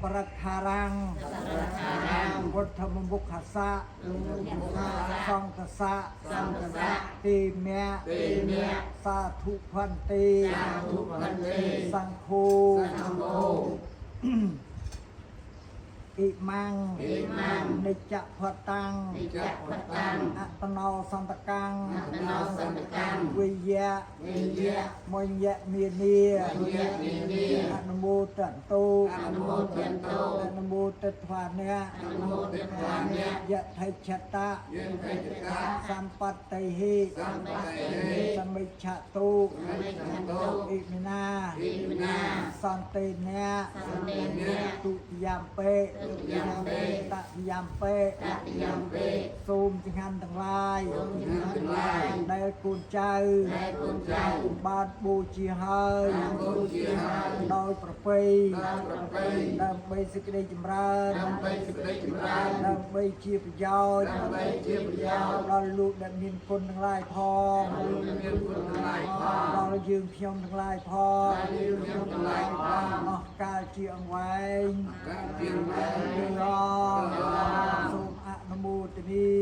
បរិក្ខារាំងវុទ្ធមមុខសៈសង្ឃសៈ សង្ឃសៈ ទីមៈ ទេមៈ សាធុភន្តិ សាធុភន្តិ សង្ឃោ សង្ឃោ អ៊ីម៉ាំង អ៊ីម៉ាំង និច្ចភតាំង និច្ចភតាំង អតនោសន្តកាំង អតនោសន្តកាំង វិយៈ វិយៈ មញ្ញមេនី មញ្ញមេនី អនុមោទន្តោ អនុមោទន្តោ អនុមោទិត្វានៈ អនុមោទិត្វានៈ យថិច្ឆតៈ យេថិច្ឆតៈ សម្បត្តិហិ សម្បត្តិហិ សមិច្ឆតុ សមិច្ឆតុ អ៊ិមិនា អ៊ិមិនា សន្តិនៈ សន្តិនៈ ទុតិយំពេ ទុតិយំពេ តតិយំពេ តតិយំពេ សូមចង្ហាន់ទាំងឡាយ សូមចង្ហាន់ទាំងឡាយ ដែលកូនចៅ ដែលកូនចៅ បានបូជាហើយ បានបូជាហើយ ដោយប្រពៃ ដោយប្រពៃ ដើម្បីសេចក្តីចម្រើន ដើម្បីសេចក្តីចម្រើន ដើម្បីជាប្រយោជន៍ ដើម្បីជាប្រយោជន៍ ដល់លោកដែលមានគុណទាំងឡាយផង លោកមានគុណទាំងឡាយផង ដល់យើងខ្ញុំទាំងឡាយផង ដល់យើងខ្ញុំទាំងឡាយផង អស់កាលជាអង្វែង កាលជាអង្វែង រងសូមអនុមោទនី